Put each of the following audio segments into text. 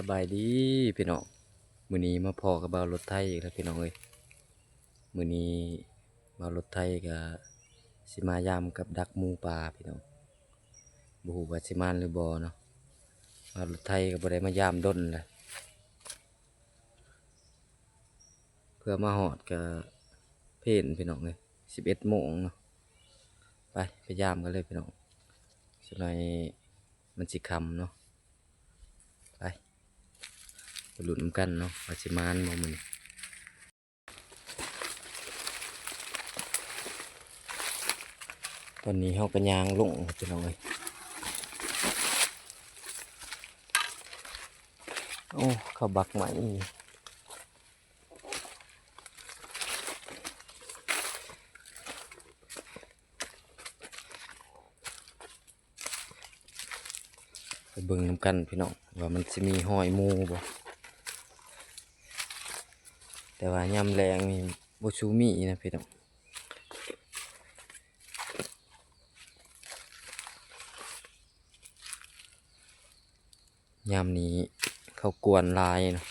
ສະບາຍດີພີ່ນ້ອງ, ມື້ນີ້ມາພໍ້ກັບບ່າວລົດໄຖອີກແລ້ວພີ່ນ້ອງເອີຍ. ມື້ນີ້ບ່າວລົດໄຖກໍຊິມາຢາມກັບດັກໝູປ່າພີ່ນ້ອງ, ບໍ່ຮູ້ວ່າຊິມານຫຼືບໍ່ເນາະ. ບ່າວລົດໄຖກໍບໍ່ໄດ້ມາຢາມດົນແລ້ວ. ເພື່ອມາຮອດກະເພນພີ່ນ້ອງເອີຍ, ສິບເອັດໂມງເນາະ. ໄປ ໄປຢາມກັນເລີຍພີ່ນ້ອງ, ສະໜ່ອຍມັນຊິຄ່ຳເນາະ. ໄປ ໄປລຸ້ນນຳກັນເນາະ ວ່າຊິມານບໍ່ມື້ນີ້. ຕອນນີ້ເຮົາກໍຍ່າງລົງພີ່ນ້ອງເອີຍ. ໂອ້ ເຂົາບັກໄມ້. ໄປເບິ່ງນຳກັນພີ່ນ້ອງ ວ່າມັນຊິມີຮອຍໝູບໍ່, ແຕ່ວ່າຍາມແລງນີ້ບໍ່ຊູມີນະພີ່ນ້ອງ. ຍາມນີ້ເຂົາກວນຫຼາຍເນາະ,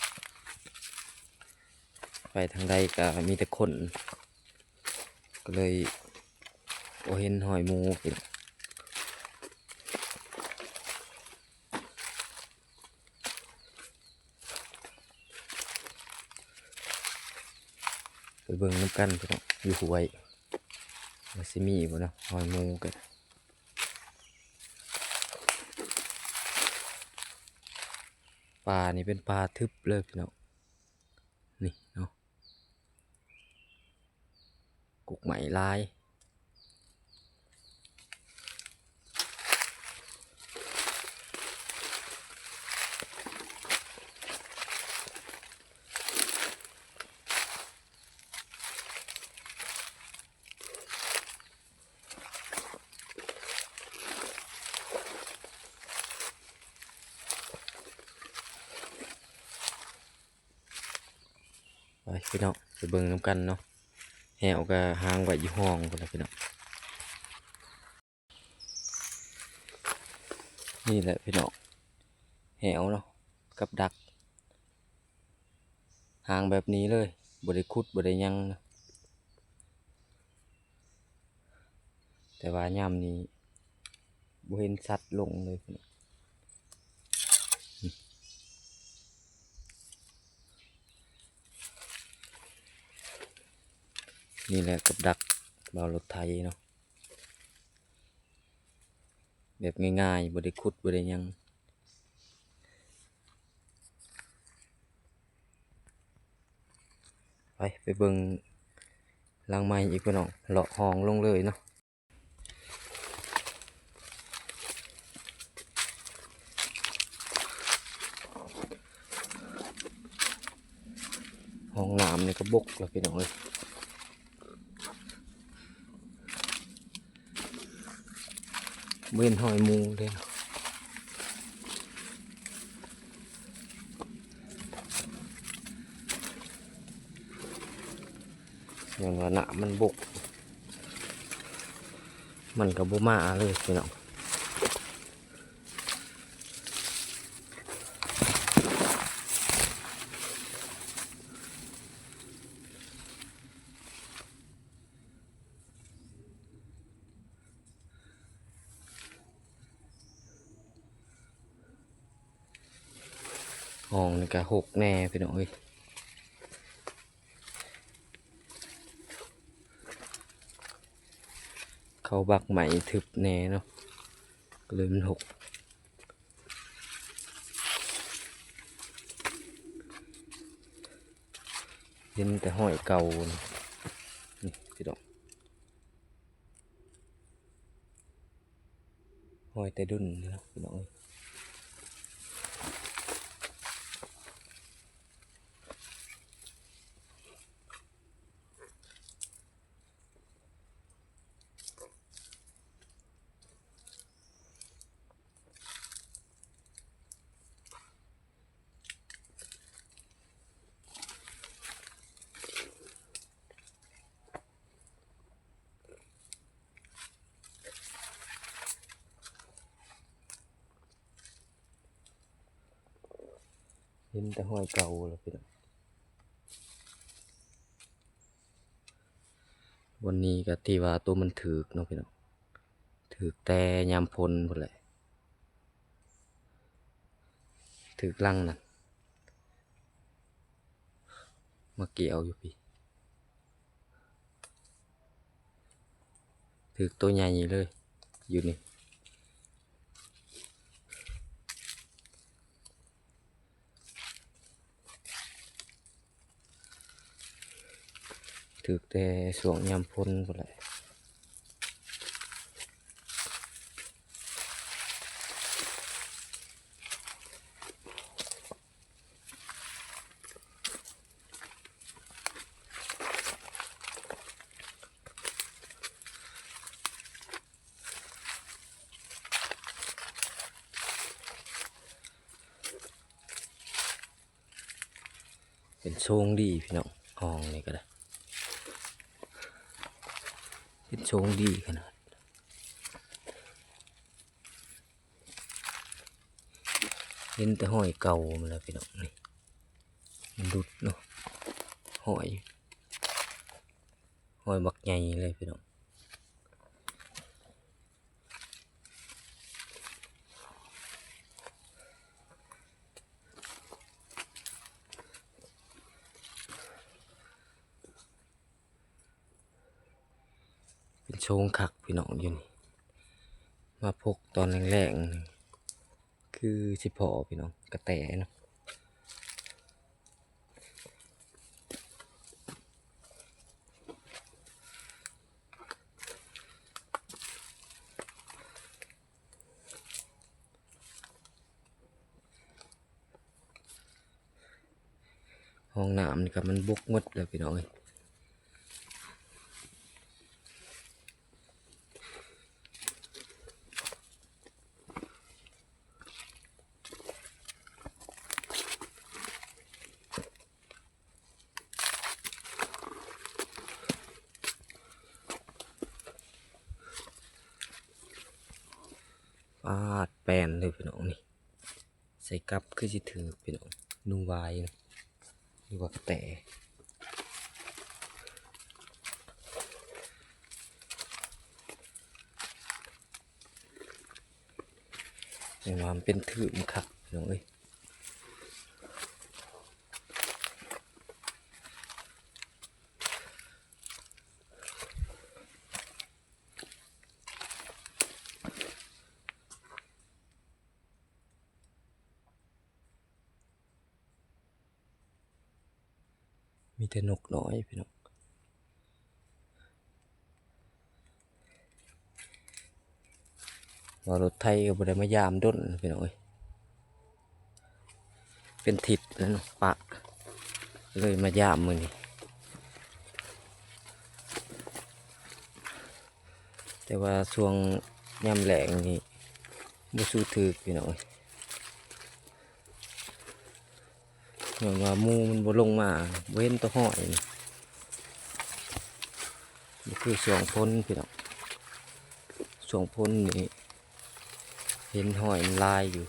ໄປທາງໃດກໍມີແຕ່ຄົນ ກໍເລີຍບໍ່ເຫັນຮອຍໝູພີ່ນ້ອງ. ໄປເບິ່ງນຳກັນພີ່ນ້ອງ ຢູ່ຫ້ວຍວ່າຊິມີບໍ່ເນາະ ຮອຍໝູກັນ. ປ່ານີ້ເປັນປ່າທຶບເລີຍພີ່ນ້ອງ ນີ້ເນາະ, ກົກໄມ້ຫຼາຍ. ໄປພີ່ນ້ອງ ໄປເບິ່ງນຳກັນເນາະ, ແຫ້ວກໍຫາງໄວ້ຢູ່ຮ່ອງພຸ້ນລະພີ່ນ້ອງ. ນີ້ແຫຼະພີ່ນ້ອງ ແຫ້ວເນາະ ກັບດັກ ຫາງແບບນີ້ເລີຍ ບໍ່ໄດ້ຂຸດບໍ່ໄດ້ຫຍັງນະ. ແຕ່ວ່າຍາມນີ້ບໍ່ເຫັນສັດລົງເລີຍພີ່ນ້ອງ. ນີ້ແຫຼະກັບດັກບ່າວລົດໄຖເນາະ ແບບງ່າຍໆ ບໍ່ໄດ້ຂຸດບໍ່ໄດ້ຫຍັງ. ໄປ ໄປເບິ່ງຫຼັງໃໝ່ອີກພີ່ນ້ອງ, ເລາະຮ່ອງລົງເລີຍເນາະ. ຮ່ອງນ້ຳນີ້ກໍບົກແລ້ວພີ່ນ້ອງເອີຍ. ບໍ່ເຫັນຮອຍໝູເດ້. ຍ້ອນວ່ານ້ຳມັນບົກ ມັນກໍບໍ່ມາເລີຍພີ່ນ້ອງ. ຫ້ອງນີ້ກໍຮົກແດ່ພີ່ນ້ອງເອີຍ, ເຂົາບັກໄມ້ທຶບແດ່ເນາະ ກໍເລີຍມັນຮົກ. ເຫັນແຕ່ຮອຍເກົ່ານີ້ ນີ້ພີ່ນ້ອງ, ຮອຍແຕ່ດົນນີ້ເນາະພີ່ນ້ອງເອີຍ. ເ ເຫັນແຕ່ຮອຍເກົ່າແລ້ວພີ່ນ້ອງ. ວັນນີ້ກໍທີ່ວ່າໂຕມັນຖືກເນາະພີ່ນ້ອງ, ຖືກແຕ່ຍາມຝົນພຸ້ນແຫຼະ, ຖືກລັງນັ້ນ ມາກ່ຽວຢູ່ພີ້. ຖືກໂຕໃຫຍ່ເລີຍຢູ່ນີ້, ຖືກແຕ່ຊ່ວງຍາມຝົນພຸ້ນແຫຼະ. ເປັນໂຊງດີພີ່ນ້ອງ, ຮ່ອງນີ້ກໍໄດ້ ເປັນໂຊງດີຂະໜາດ. ເຫັນແຕ່ຮອຍເກົ່າມັນແຫຼະພີ່ນ້ອງ, ນີ້ມັນຫຼຸດເນາະ, ຮອຍ ຮອຍບັກໃຫຍ່ເລີຍພີ່ນ້ອງ. ເປັນໂຊງຄັກພີ່ນ້ອງຢູ່ນີ້, ມາພົກຕອນແລງໆ ຄືຊິພໍ້ພີ່ນ້ອງ, ກະແຕເນາະ. ຫ້ອງນ້ຳນີ້ກໍມັນບົກໝົດແລ້ວພີ່ນ້ອງເອີຍ. ປາດ ແປນເລີຍພີ່ນ້ອງນີ້, ໃສ່ກັບຄືຊິຖືກພີ່ນ້ອງ, ໜູວາຍ ຫຼືວ່າກະແຕ. ແຕ່ວ່າມັນເປັນຖືມຄັກພີ່ນ້ອງເອີຍ. ມີແຕ່ນົກນ້ອຍພີ່ນ້ອງ, ວ່າລົດໄຖກໍບໍ່ໄດ້ມາຢາມດົນພີ່ນ້ອງເອີຍ, ເປັນທິດແລ້ວເນາະ ປະ ເລີຍມາຢາມມື້ນີ້. ແຕ່ວ່າຊ່ວງຍາມແລ້ງນີ້ບໍ່ສູ້ຖືກພີ່ນ້ອງເອີຍ, ຍ້ອນວ່າໝູມັນບໍ່ລົງມາ, ບໍ່ເຫັນໂຕຮອຍນີ້. ບໍ່ຄືຊ່ວງຝົນພີ່ນ້ອງ, ຊ່ວງຝົນນີ້ເຫັນຮອຍມັນຫຼາຍຢູ່,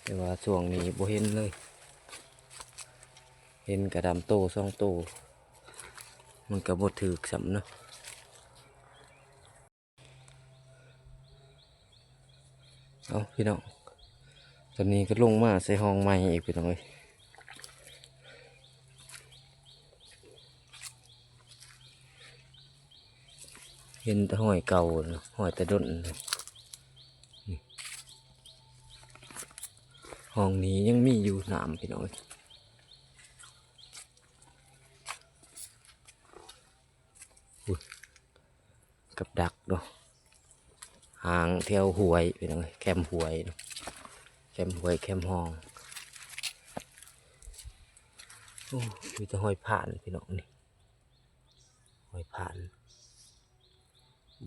ແຕ່ວ່າຊ່ວງນີ້ບໍ່ເຫັນເລີຍ. ເຫັນກະດຳໂຕສອງໂຕ ມັນກະບໍ່ຖືກຊ້ຳເນາະ. ເອົາພີ່ນ້ອງ, ຕອນນີ້ກໍລົງມາໃສ່ຮ່ອງໃໝ່ອີກພີ່ນ້ອງເອີຍ. ເຫັນແຕ່ຮອຍເກົ່າເນາະ, ຮອຍແຕ່ດົນ. ນີ້ ຮ່ອງນີ້ຍັງມີຢູ່ນ້ຳພີ່ນ້ອງເອີຍ. ອຸ້ຍ ກັບດັກເນາະ, ຫາງແຖວຫ້ວຍພີ່ນ້ອງເອີຍ, ແຄມຫ້ວຍເນາະ, ແຄມຫ້ວຍ ແຄມຮ່ອງ. ໂອ້ ມີແຕ່ຮອຍຜ່ານພີ່ນ້ອງນີ້. ຮອຍຜ່ານ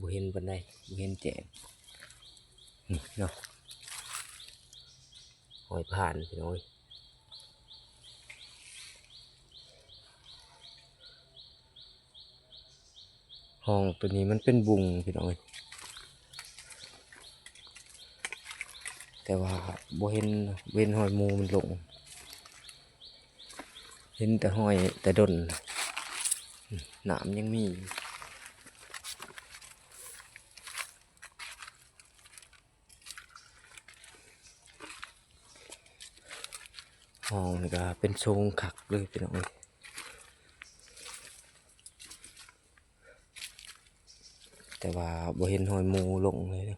ບໍ່ເຫັນປານໃດ, ບໍ່ເຫັນແຈ້ງ. ນີ້ເນາະ ຮອຍຜ່ານພີ່ນ້ອງເອີຍ. ຮ່ອງໂຕນີ້ມັນເປັນບຸງພີ່ນ້ອງເອີຍ, ແຕ່ ຕ່ວ່າບໍ່ເຫັນ ເຫັນຮອຍໝູມັນລົງ ເຫັນແຕ່ຮອຍແຕ່ດົນ ນ້ຳຍັງມີ. ຫ້ອງນີ້ກໍເປັນໂຊງຄັກເລີຍພີ່ນ້ອງເອີຍ ແຕ່ວ່າບໍ່ເຫັນຮອຍໝູລົງເລີຍ.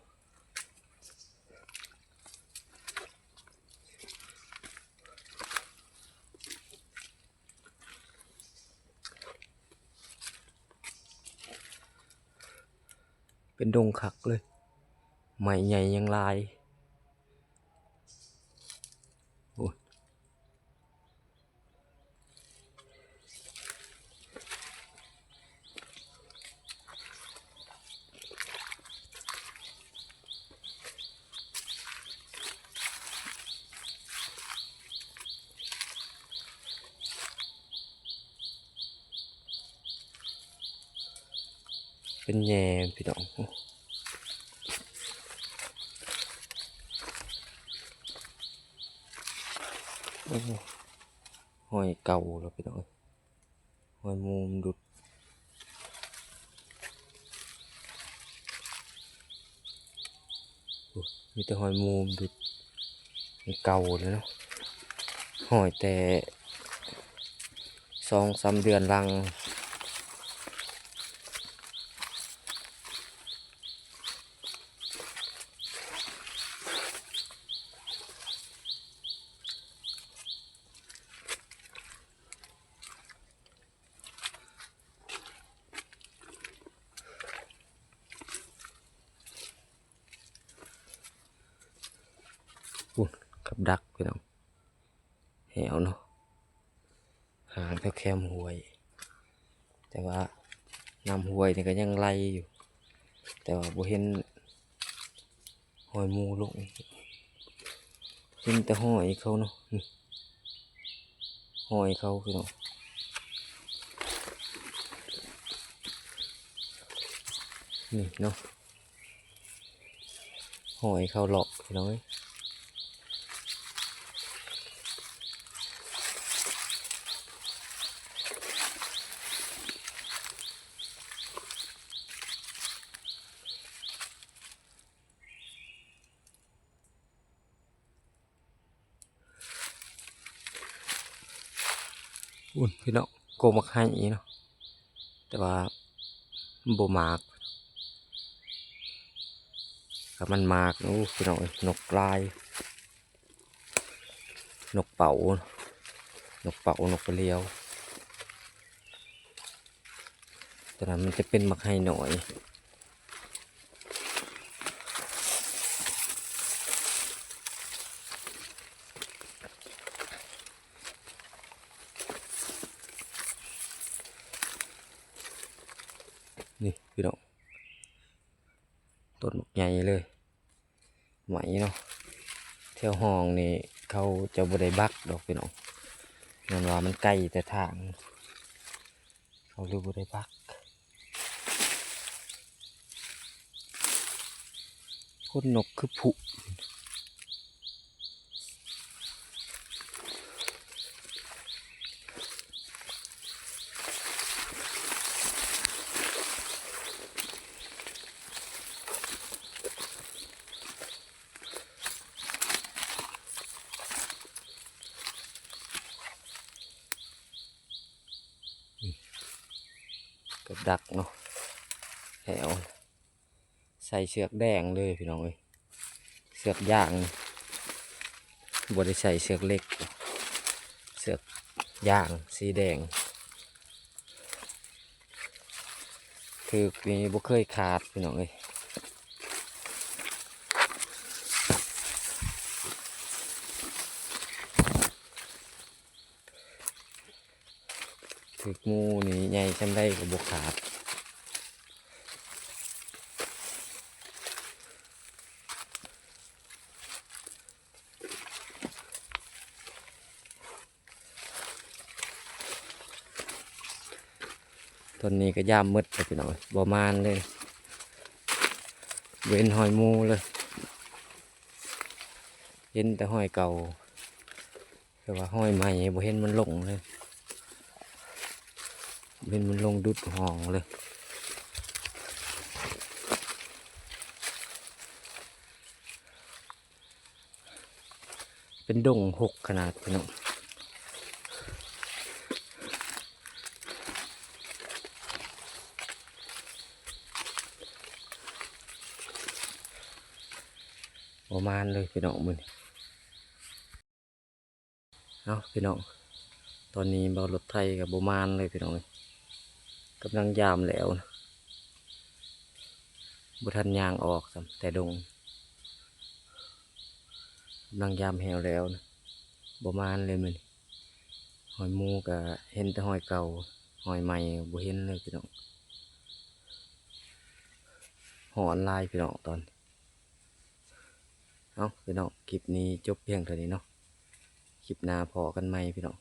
ເປັນດົງຄັກເລີຍ ໄມ້ໃຫຍ່ຍັງຫຼາຍ. ໂອ້ຍ ເປັນແຍພີ່ນ້ອງ. ໂອ້ ຮອຍເກົ່າແລ້ວພີ່ນ້ອງເອີຍ ຮອຍໝູມັນດຸດ. ໂອ້ ມີແຕ່ຮອຍໝູມັນດຸດ ມັນເກົ່າແລ້ວເນາະ ຮອຍແຕ່ສອງສາມເດືອນຫຼັງ. ພຸ້ນ ກັບດັກພີ່ນ້ອງ ແຫ້ວເນາະ ຫາງແຖວແຄມຫ້ວຍ ແຕ່ວ່ານ້ຳຫ້ວຍນີ້ກໍຍັງໄຫຼຢູ່ ແຕ່ວ່າບໍ່ເຫັນ ຮອຍໝູລົງ ເຫັນແຕ່ຮອຍເຂົາເນາະ ນີ້ ຮອຍເຂົາພີ່ນ້ອງ ນີ້ເນາະ ຮອຍເຂົາເລາະພີ່ນ້ອງເອີຍ. ພຸ້ນພີ່ນ້ອງ ກົກໝາກໄຮເນາະ ແຕ່ວ່າມັນບໍ່ໝາກ ຖ້າມັນໝາກ ໂອ້ ພີ່ນ້ອງເອີຍ ນົກຫຼາຍ ນົກເປົ້າ ນົກເປົ້າ ນົກກະຫຼຽວ. ຕົວນັ້ນມັນຈະເປັນໝາກໄຮນ້ອຍ ນີ້ພີ່ນ້ອງ ຕົ້ນບັກໃຫຍ່ເລີຍ. ໄມ້ເນາະ ແຖວຫ້ອງນີ້ເຂົາຈະບໍ່ໄດ້ບັກດອກພີ່ນ້ອງ ຍ້ອນວ່າມັນໄກແຕ່ທາງ ເຂົາເລີຍບໍ່ໄດ້ບັກ. ຂົນນົກຄືຜຸ. ກັບດັກເນາະ ແຖວ ໃສ່ເຊືອກແດງເລີຍພີ່ນ້ອງເອີຍ ເຊືອກຢາງ ບໍ່ໄດ້ໃສ່ເຊືອກເຫຼັກ ເຊືອກຢາງສີແດງ ຖືກນີ້ບໍ່ເຄີຍຂາດພີ່ນ້ອງເອີຍ. ຖືກໝູນີ້ໃຫຍ່ສ່ຳໃດກໍບໍ່ຂາດ. ຕອນນີ້ກໍຍາມມືດແລ້ວພີ່ນ້ອງເອີຍ ບໍ່ມານເລີຍ ເຫັນຮອຍໝູເລີຍ. ເຫັນແຕ່ຮອຍເກົ່າ ແຕ່ວ່າຮອຍໃໝ່ບໍ່ເຫັນມັນລົງເລີຍ ບໍ່ເຫັນມັນລົງດຸດຮ່ອງເລີຍ. ເປັນດົງຮົກຂະໜາດພີ່ນ້ອງ ບໍ່ໝານເລີຍພີ່ນ້ອງມື້ນີ້. ເອົາພີ່ນ້ອງ ຕອນນີ້ເບົາລົດໄຖກໍບໍ່ໝານເລີຍພີ່ນ້ອງເອີຍ ກຳລັງຢາມແລ້ວນະ ບໍ່ທັນຍ່າງອອກຊ້ຳແຕ່ດົງ ກຳລັງຢາມແຫ້ວແລ້ວນະ ບໍ່ໝານເລີຍມື້ນີ້. ຮອຍໝູກໍເຫັນແຕ່ຮອຍເກົ່າ ຮອຍໃໝ່ບໍ່ເຫັນເລີຍພີ່ນ້ອງ ຮ້ອນຫຼາຍພີ່ນ້ອງຕອນ. ເອົາພີ່ນ້ອງ ຄລິບນີ້ຈົບພຽງເທົ່ານີ້ເນາະ ຄລິບໜ້າພໍ້ກັນໃໝ່ພີ່ນ້ອງ.